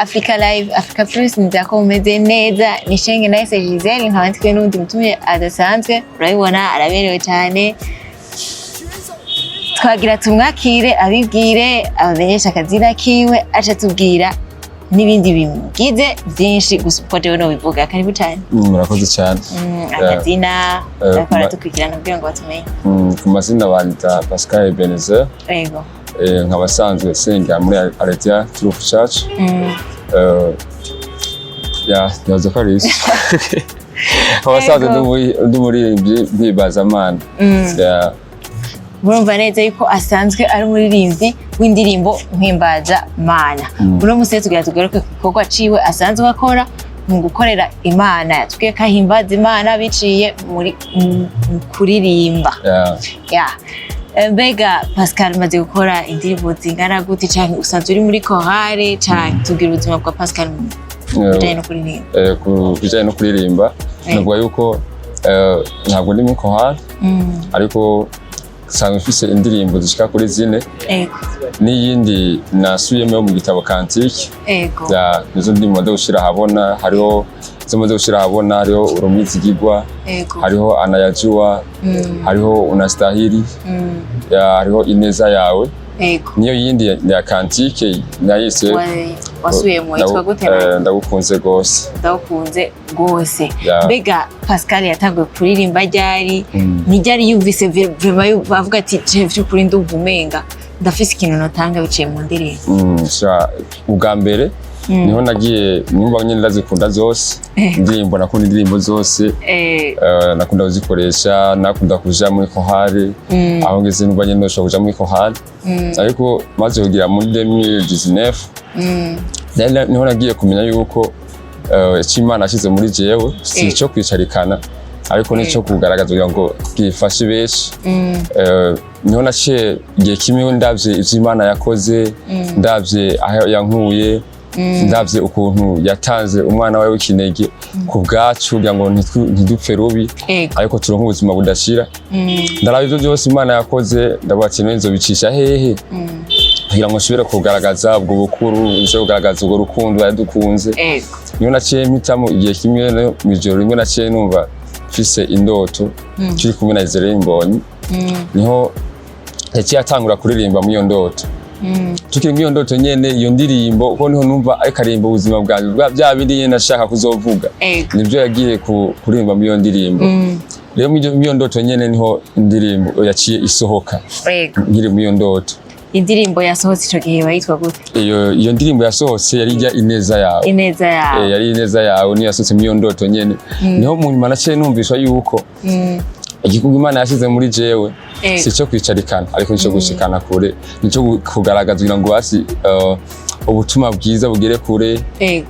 Africa Live, Africa Plus. Nizera ko mumeze neza. Ni Shenge Nice Giselle, nkaba ndi kumwe n'uwundi mutumire adasanzwe. Urabibona, araberewe cyane. Twagira tumwakire, abibwire, abamenyeshe akazina kiwe, aca tubwira n'ibindi bimugize byinshi gusa uko jewe nobivuga. Karibu cyane. Murakoze cyane. Akazina bakora dukurikirana kugira ngo batumenye. Ku mazina banyita Pascal Ebenezer. Nkaba asanzwe sengera muri Aletheia Truth Church. Ya, nibaza ko ari ivyo. Nkaba asanzwe ndi umuririmbyi mpimbazamana. Ya. Murumva neza yuko asanzwe ari umuririmbyi w'indirimbo mpimbaza mana. Uno munsi rero tugira tugaruke ku gikorwa ciwe asanzwe akora mu gukorera Imana. Yatubwiye ko ahimbaza Imana biciye muri mu kuririmba. Ya. Mbega Pascal, umaze gukora indirimbo zingana gute, canke usanzwe uri muri chorale, canke tubwira ubuzima bwa Pascal mu bijanye no kuririmba? Ku bijanye no kuririmba, navuga yuko ntabwo ndi muri chorale, ariko nsanzwe mfise indirimbo zishika kuri zine n'iyindi nasubiyemo yo mu gitabo Cantique. Ya, nizo ndirimbo maze gushira ahabona. Hariho izo maze gushira ahabona, hariho Urumwizigirwa, hariho Anayajua, hariho Unastahili, ya, hariho Ineza Yawe, niyo yindi ya Cantique nayise Wasubiyemo yitwa gute nayo? Ndagukunze gose. Ndagukunze rwose. Ya. Mbega Pascal yatanguye kuririmba ryari? Ni ryari yumvise vraiment avuga ati: "Je vy'ukuri ndumva umenga ndafise ikintu notanga biciye mu ndirimbo"? Sha, ubwa mbere niho nagiye numva nyine ndazikunda zose. Indirimbo, nakunda indirimbo zose. Nakunda kuzikoresha, nakunda kuja muri chorale. Aho ngeze numva nyine noshobora kuja muri chorale, ariko maze kugira muri 2019, niho nagiye kumenya yuko icyo Imana yashyize muri jewe si icyo kwicarikana, ariko nico kugaragaza kugira ngo gifashe benshi. Niho naciye igihe kimwe ndavye ivyo Imana yakoze, ndavye aho yankuye, ndavye ukuntu yatanze umwana we w'ikinege ku bwacu kugira ngo ntidupfe rubi, ariko turonke ubuzima budashira. Ndaraba ivyo byose Imana yakoze, ndavuga ati: "None nzobicisha hehe kugira ngo nshobore kugaragaza ubwo bukuru, nshobore kugaragaza ubwo rukundo yadukunze?" Niho naciye mpitamo igihe kimwe no mw'ijoro rimwe naciye numva mfise indoto turi kumwe na Israel Mbonyi. Niho yaciye atangura kuririmba muri iyo ndoto. Tukiri muri iyo ndoto nyene, iyo ndirimbo, kuko niho numva ariko aririmba ubuzima bwanjye bya bindi nyene nashaka kuzovuga, nibyo yagiye kuririmba muri iyo ndirimbo. Rero muri iyo ndoto nyene niho indirimbo yaciye isohoka. Nkiri muri iyo ndoto. Indirimbo yasohotse ico gihe bayitwa gute? Iyo ndirimbo yasohotse yari ijya Ineza Yawe. Ineza Yawe. Yari Ineza Yawe, niyo yasohotse muri iyo ndoto nyene. Niho mu nyuma naciye numvishwa yuko igikorwa Imana yashyize muri jewe si icyo kwicarikana, ariko nicyo gushikana kure, nicyo kugaragaza kugira ngo basi ubutumwa bwiza bugere kure,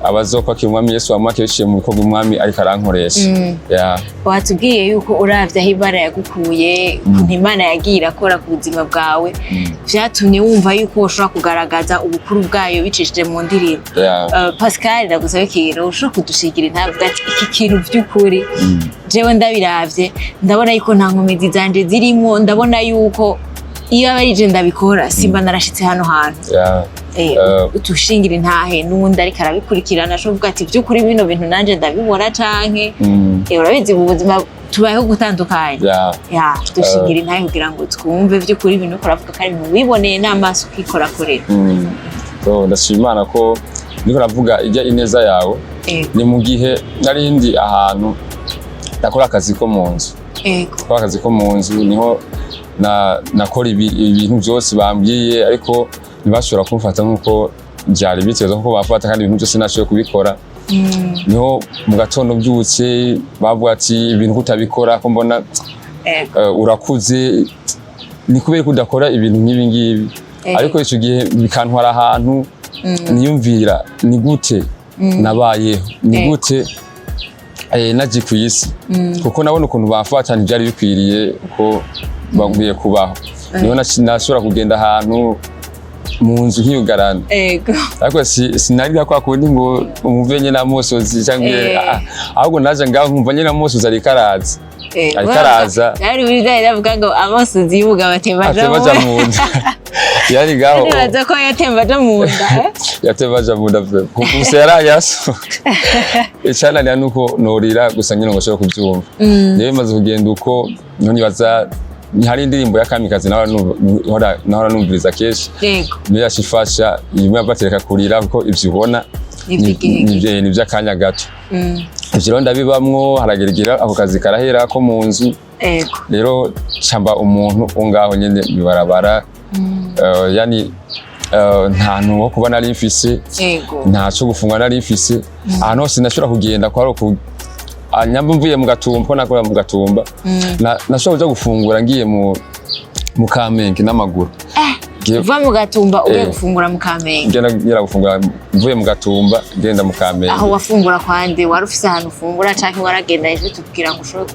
abazokwakira Umwami Yesu bamwakire biciye mu bikorwa Umwami ariko arankoresha. Ya. Watubwiye yuko uravye aho Imana yagukuye, ukuntu Imana yagiye irakora ku buzima bwawe, vyatumye wumva yuko woshobora kugaragaza ubukuru bwayo bicishije mu ndirimbo. Ya. Pascal, ndagusaba ikintu: ushobora kudushigira intabwe ati iki kintu vy'ukuri jewe ndabiravye, ndabona yuko nta nkomezi zanje zirimo, ndabona yuko iyo aba ari je ndabikora simba narashitse hano hantu. Ya. Utushingira intahe n'uwundi ariko arabikurikirana, ashobora kuvuga ati: "Vy'ukuri bino bintu nanje ndabibona", canke urabizi, mu buzima tubayeho gutandukanye. Ya. Ya, dushingira intahe kugira ngo twumve vy'ukuri ibintu uriko uravuga ko ari ibintu wiboneye n'amaso, ukikorakorera. So, ndashima Imana ko niko navuga ijya Ineza Yawe. Ni mu gihe nari ndi ahantu nakora akazi ko mu nzu. Nakora akazi ko mu nzu, niho nakora ibintu byose bambwiye, ariko ntibashobora kumfata nk'uko byari biteza kuko bafata, kandi ibintu byose nashoboye kubikora. Niho mu gatondo mbyutse bavuga ati: "Ibintu kutabikora ko mbona urakuze, ni kubera ko udakora ibintu nk'ibi ngibi?" Ariko icyo gihe bikantwara ahantu niyumvira: ni gute nabayeho, ni gute naje ku isi? Kuko nabona ukuntu bamfata ntibyari bikwiriye ko bakwiye kubaho. Niho nashobora kugenda ahantu mu nzu nkiyugarana, ariko sinarira kwa kundi ngo umve nyine amosozi cyangwa ahubwo naje ngaho nkumva nyine amosozi ariko araza. Ariko araza. Yari buri ndavuga ngo amosozi y'umugabo atemba aja atema aja mu nda. Yari ngaho. Nibaza ko yatemba aja mu nda, eh? Yatemba aja mu nda pe, gusa yarayasohoka. Icananira nuko norira gusa nyine ngo nshobore kubyumva. Rero bimaze kugenda uko, niho nibaza hari indirimbo ya Kamikazi nahora numviriza kenshi. Niyo yashifasha imwe batereka kurira, kuko ivyo ubona Ni ivy'igihe ni ivy'akanya gato. Ivyo rero ndabibamwo, harageragera ako kazi karahera ko mu nzu. Rero camba umuntu wo ngaho nyene mibarabara. Yani nta hantu ho kuba nari mfise, nta co gufunga nari mfise. Ahantu hose nashobora kugenda kwari uku nyamba mvuye mu Gatumba, ko nakorera mu Gatumba, nashobora kuja gufungura ngiye mu Kamenge n'amaguru. Uva mu Gatumba ugiye Eh. gufungura mu Kamenge? Ngenda gufungura mvuye mu Gatumba ngenda mu Kamenge. Aho wafungura kwande? Wari ufise ahantu ufungura canke waragenda ejo tubwira ngo ushobore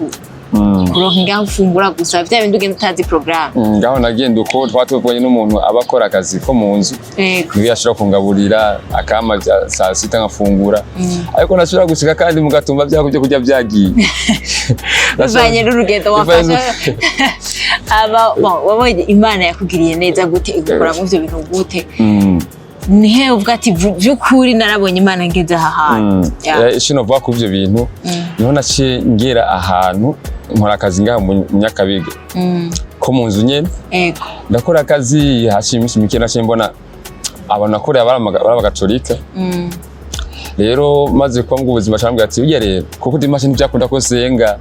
kuronka ingaho ufungura gusa, vya bindi ugenda utazi programme? Ngaho nagenda uko twaba tuvuganye n'umuntu aba akora akazi ko mu nzu, niwe yashobora kungaburira akama saa sita nkafungura. Ariko nashobora gushika kandi mu Gatumba byako byo kurya byagiye. Bivanye n'urugendo Bivanye wafashe. Aba bon, wabonye Imana yakugiriye neza gute, igukora mu ivyo bintu gute? Nihe uvuga ati: "Vy'ukuri narabonye Imana ngeze aha hantu"? Yeah. Ico novuga ku ivyo bintu, niho naciye ngera ahantu nkora akazi ngaha mu Nyakabiga ko mu nzu nyene. Ndakora akazi, haciye iminsi mike naciye mbona abantu nakorera bari abagatolika. Rero maze kuba mu ubuzima bambwira ati: "Burya rero kuko dimanche ntibyakunda ko senga."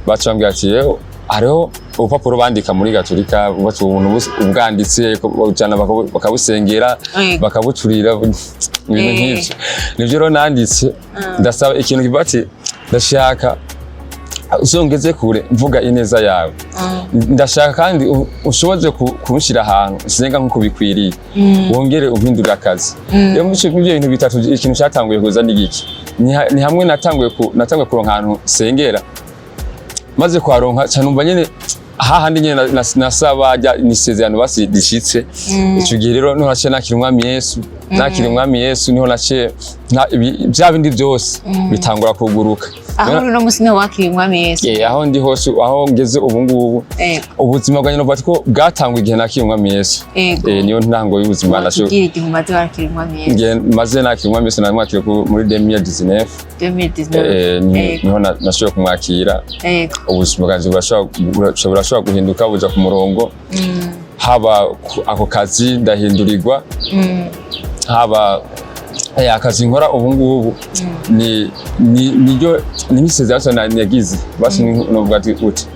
Baca bambwira ati: "Rero hariho urupapuro bandika muri gatolika, baca ubuntu ubwanditse bawujana bakabusengera, bakabuturira," ibintu nk'ivyo. Nivyo rero nanditse, ndasaba ikintu kivuga ati: "Ndashaka uzongeze kure mvuga ineza yawe. Ndashaka kandi ushoboze kunshira ahantu nsenga nk'uko bikwiriye, wongere umpindurire akazi." Rero muri ibyo bintu bitatu, ikintu cyatanguye kuza ni giki? Ni hamwe natanguye kuronka ahantu nsengera. Maze kuharonka ca numva nyene hahandi nyene nasaba nisezerano basi rishitse. Ico gihe rero niho naciye nakira Umwami Yesu. Nakira Umwami Yesu niho naciye bya bindi byose bitangura kuguruka. Aho uri uno musi niho wakiriye Umwami Yesu? Aho ndi hose, aho ngeze ubu ngubu, ubuzima bwanjye novuga ko bwatanguye igihe nakira Umwami Yesu. Niyo ntango y'ubuzima nasho. Watubwira igihe umaze wakira Umwami Yesu? Igihe maze nakira Umwami Yesu, namwakiriye muri 2019. 2019. Niho nashoboye kumwakira. Ubuzima bwanjye burashobora guhinduka buja ku murongo. Haba ako kazi ndahindurirwa, haba akazi nkora ubu ngubu, ni niryo ni nk'isezerano nagize basi, novuga ati uti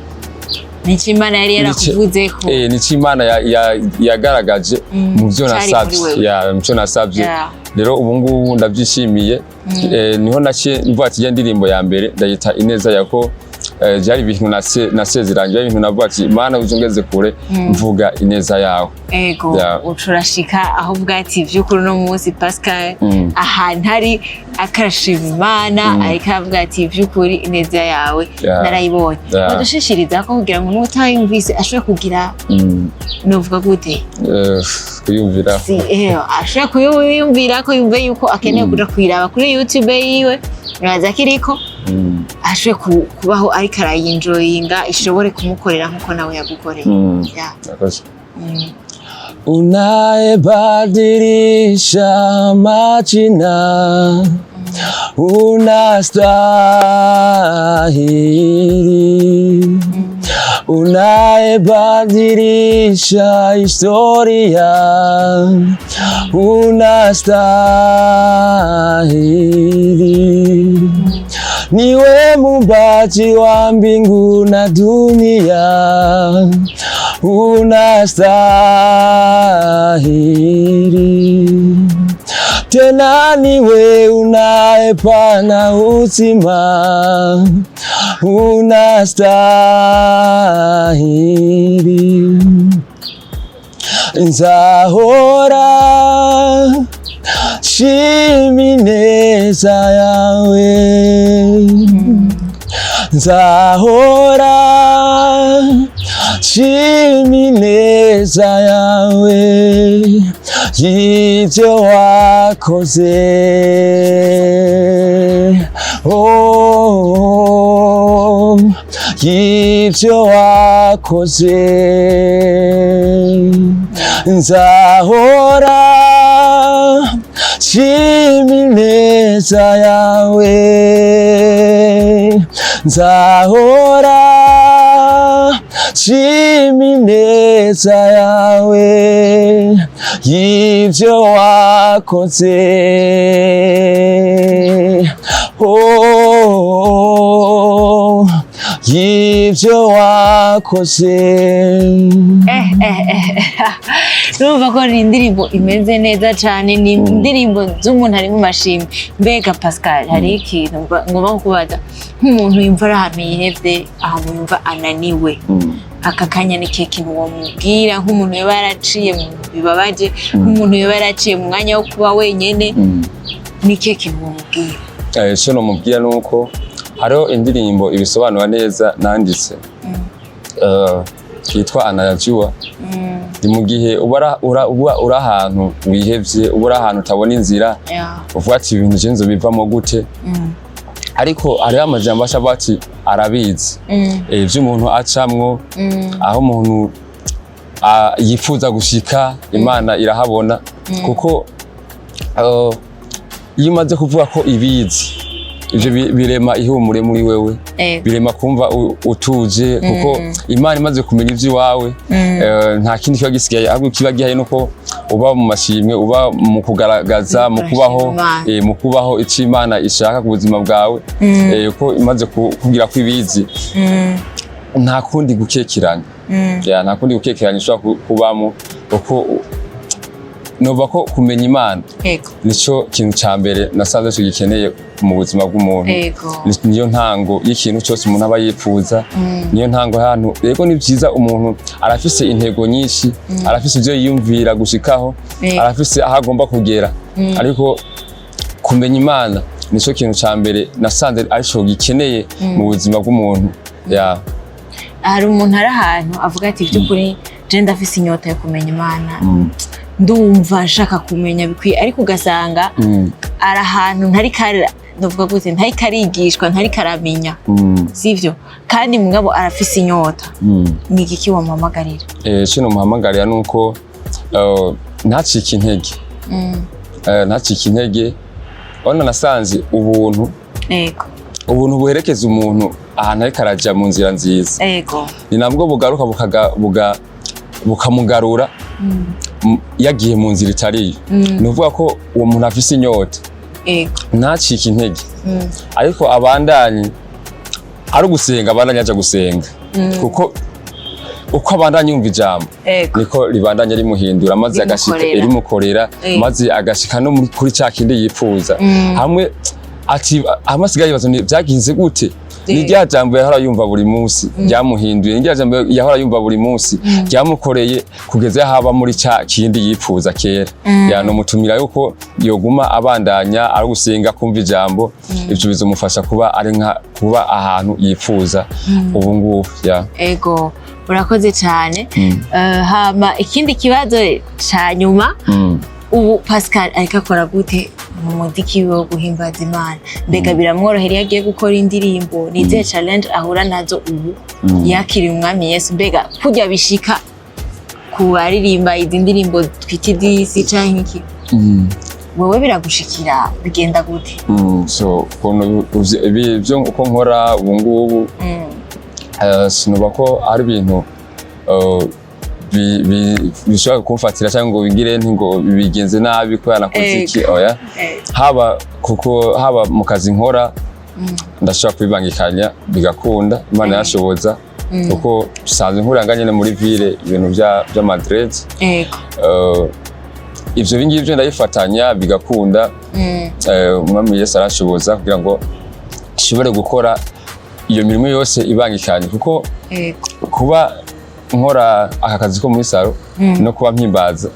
Nico Imana yari yarakuvuzeko. Nico Imana yagaragaje mu byo Cari nasabye. muri wewe. Ya, mu byo nasabye. Rero ubu ngubu ndabyishimiye. Niho naciye mvuga ati iyo ndirimbo ya mbere ndayita Ineza yako. Byari ibintu nasezeranye, byari ibintu navuga ati: "Mana, uzongeze kure mvuga ineza yawe." Uca urashika aho uvuga ati vy'ukuri uno munsi Pascal ahantu ari akarashima Imana, ariko aravuga ati: "Vy'ukuri ineza yawe narayibonye." Badushishiriza ko kugira ngo n'utayumvise ashobore kugira, novuga gute? Kuyumvira. Si, ashobora kuyumvira ko yumve yuko akeneye kuja kuyiraba kuri YouTube yiwe, nibaza ko iriko, ashobore kubaho ariko arayinjoyinga, ishobore kumukorera nkuko nawe yagukoreye. Murakoze. Unayebadilisha majina, unastahili. Unayebadilisha historia, unastahili. Niwe muumbaji wa mbingu na dunia, unastahili. Tena niwe unayepana uzima, unastahili. Nzahora shima ineza yawe, nzahora shima ineza yawe y'ibyo wakoze, oh, y'ibyo wakoze. Nzahora nshima ineza yawe, nzahora nshima ineza yawe y'ibyo wakoze. Oh, y'ibyo wakoze. Urumva ko ni indirimbo imeze neza cyane, ni indirimbo z'umuntu ari mu mashimwe. Mbega Pascal, hari ikintu ngomba kukubaza nk'umuntu yumva ari ahantu yihevye, ahantu yumva ananiwe, aka kanya ni kihe kintu wamubwira nk'umuntu yoba yaraciye mu bibabaje, nk'umuntu yoba yaraciye mu mwanya wo kuba wenyene? Ni ikihe kintu wamubwira? Icyo nomubwira ni uko hariho indirimbo ibisobanura neza nanditse, yitwa "Anayajua". Ni mu gihe uba uri ahantu wihevye, uba uri ahantu utabona inzira, uvuga ati: "Ibintu je nzobivamo gute?" Ariko hariho amajambo aca avuga ati arabizi ivyo umuntu acamwo, aho umuntu yifuza gushika, Imana irahabona, kuko iyo umaze kuvuga ko ibizi, ivyo birema ihumure muri wewe, birema kumva utuje, kuko Imana imaze kumenya ivy'iwawe, nta kindi kiba gisigaye, ahubwo kiba gihaye nuko uba mu mashimwe, uba mu kugaragaza, mu kubaho, Imana. Mu kubaho ico Imana ishaka ku buzima bwawe, ko imaze kugira ko ibizi, nta kundi gukekeranya. Ya, nta kundi gukekeranya ushobora kubamo, kuko nova ko kumenya Imana nico kintu ca mbere nasanze co gikeneye mu buzima bw'umuntu. Niyo ntango y'ikintu cyose umuntu aba yifuza, niyo ntango y'ahantu. Yego, ni byiza, umuntu arafise intego nyinshi, arafise ibyo yiyumvira gushikaho, arafise aho agomba kugera, ariko kumenya Imana nico kintu ca mbere nasanze arico gikeneye mu buzima bw'umuntu, ya. Hari umuntu ari ahantu avuga ati: "By'ukuri je ndafise inyota yo kumenya Imana, ndumva nshaka kumenya bikwiye", ariko ugasanga ari ahantu ntari kari, ndavuga gute, ntari karigishwa, ntari karamenya, sivyo? Kandi mugabo arafise inyota. Ni igiki wamuhamagarira? Ico nomuhamagarira nuko ntacike intege. Ntacike intege. Urabona, nasanze ubuntu, ubuntu buherekeza umuntu ahantu ariko araja mu nzira nziza, ni nabwo bugaruka bukamugarura yagiye mu nzira itariyo. Ni ukuvuga ko uwo muntu afise inyota, ntacike intege, ariko abandanye ari ugusenga, abandanye aja gusenga, kuko uko abandanye yumva ijambo, niko ribandanya rimuhindura, maze agashika Rimukorera. rimukorera, maze agashika no kuri ca kindi yifuza. Hamwe ati hamwe asigaye yibaza ni byagenze gute, ni rya jambo yahora yumva buri munsi ryamuhinduye, ni rya jambo yahora yumva buri munsi ryamukoreye kugeza aho aba muri ca kindi yifuza kera. Yanomutumira yuko yoguma abandanya ari gusenga, kumva ijambo, ivyo bizomufasha kuba ari nka kuba ahantu yifuza ubu ngubu, ya. Ego, urakoze cyane. Hama ikindi kibazo ca nyuma: ubu Pascal ariko akora gute mu muziki wiwe wo guhimbaza Imana? Mbega biramworohera iyo agiye gukora indirimbo? Ni izihe challenge ahura nazo ubu yakiriye Umwami Yesu? Mbega kurya bishika ku baririmba izi ndirimbo twita iz'isi canke iki, wewe biragushikira? Bigenda gute? So ukuntu ibi byo uko nkora ubu ngubu, sinuba ko ari ibintu bishobora kumfatira cyangwa ngo bigire nti ngo bigenze nabi kubera nakoze iki, oya. Haba kuko haba mu kazi nkora, ndashobora kubibangikanya bigakunda, Imana yashoboza, kuko sanzwe nkuranga nyine muri ville ibintu by'ama dreads. Ivyo bingivyo ndabifatanya bigakunda. Umwami Yesu arashoboza kugira ngo nshobore gukora iyo mirimo yose ibangikanye, kuko kuba nkora aka kazi ko muri salon no kuba mpimbaza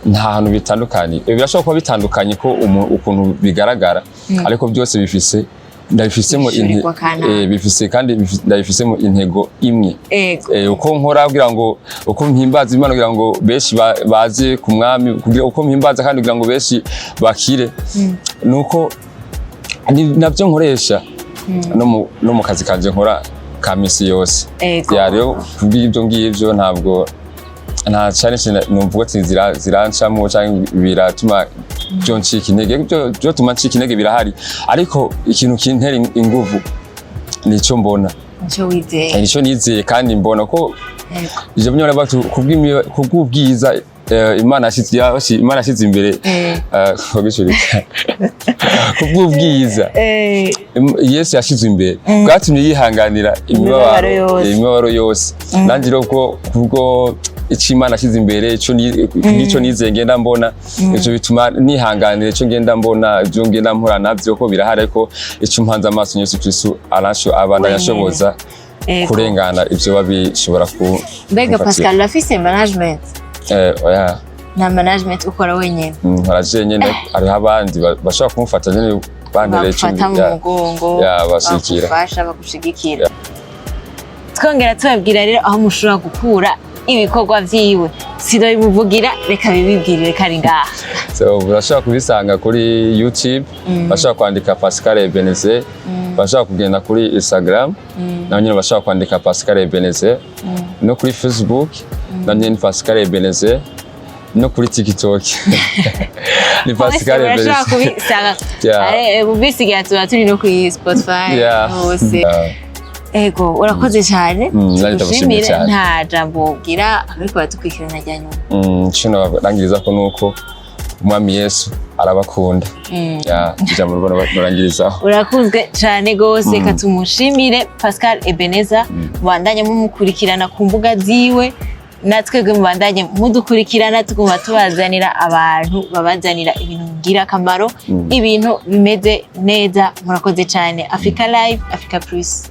nta hantu bitandukanye. Birashobora kuba bitandukanye ko ukuntu bigaragara, ariko byose bifise, ndabifisemo Bishurirwa kanaka. Bifise kandi ndabifisemo intego imwe. Uko nkora kugira ngo uko mpimbaza Imana kugira ngo benshi baze ku Mwami, kugira uko mpimbaza kandi kugira ngo benshi bakire, nuko navyo nkoresha no mu kazi kanje nkora ka misi yose. Ya, rero kubw'ibyo ngibyo ntabwo Nta challenge numva ati zirancamo canke biratuma byo ncika intege. Byo tuma ncika intege birahari, ariko ikintu kintera inguvu nico mbona. Nico wizeye. Nico nizeye kandi mbona ko ivyo byonyine batu kubw'ubwiza Imana yashize imbere, kubw'ishurika, kubw'ubwiza Yesu yashize imbere bwatumye yihanganira imibabaro imibabaro yose. Imibabaro yose. Nanjye rero kubwo icyo Imana yashyize imbere, ico nico nizeye ngenda mbona, ivyo bituma nihanganira ico ngenda mbona, ivyo ngenda mpura navyo ko birahari, ariko ico mpanze amaso, Yesu Kristo abandanya Wenyene. ashoboza kurengana ivyo babishobora ku Mbega kumfatira. Pascal, urafise management? Oya. Nta management, ukora wenyine? Nkora jenyene. Hariho abandi bashobora kumufata nyene, bantereye ico. Bagufata mu mugongo. Ya, bashigikira. Bagufasha, bagushigikira. Twongera tubabwira rero aho mushobora gukura ibikorwa vyiwe. Sinobimuvugira, reka bibibwirire kari ngaha. So urashobora kubisanga kuri YouTube, bashobora kwandika Pascal Ebenezer, bashobora kugenda kuri Instagram, naho nyine bashobora kwandika Pascal Ebenezer, no kuri Facebook naho nyine ni Pascal Ebenezer, no kuri TikTok ni Pascal Hose urashobora Ebenezer. kubisanga. Bisigaye tuba turi no kuri Spotify hose. Ego, urakoze cyane. Nanjye ndagushimiye Tugushimire. cyane. Nta jambo ubwira ariko baradukurikirana rya nyuma? Ico norangiriza ko nuko Umwami Yesu arabakunda. Yeah, ijambo norangirizaho. Urakunzwe cyane rwose. Reka tumushimire Pascal Ebeneza. Mubandanye mumukurikirana ku mbuga ziwe, natwebwe mubandanye mudukurikirana, tuguma tubazanira abantu babazanira ibintu ngirakamaro, ibintu bimeze neza. Murakoze cyane. Africa Live, Africa Plus.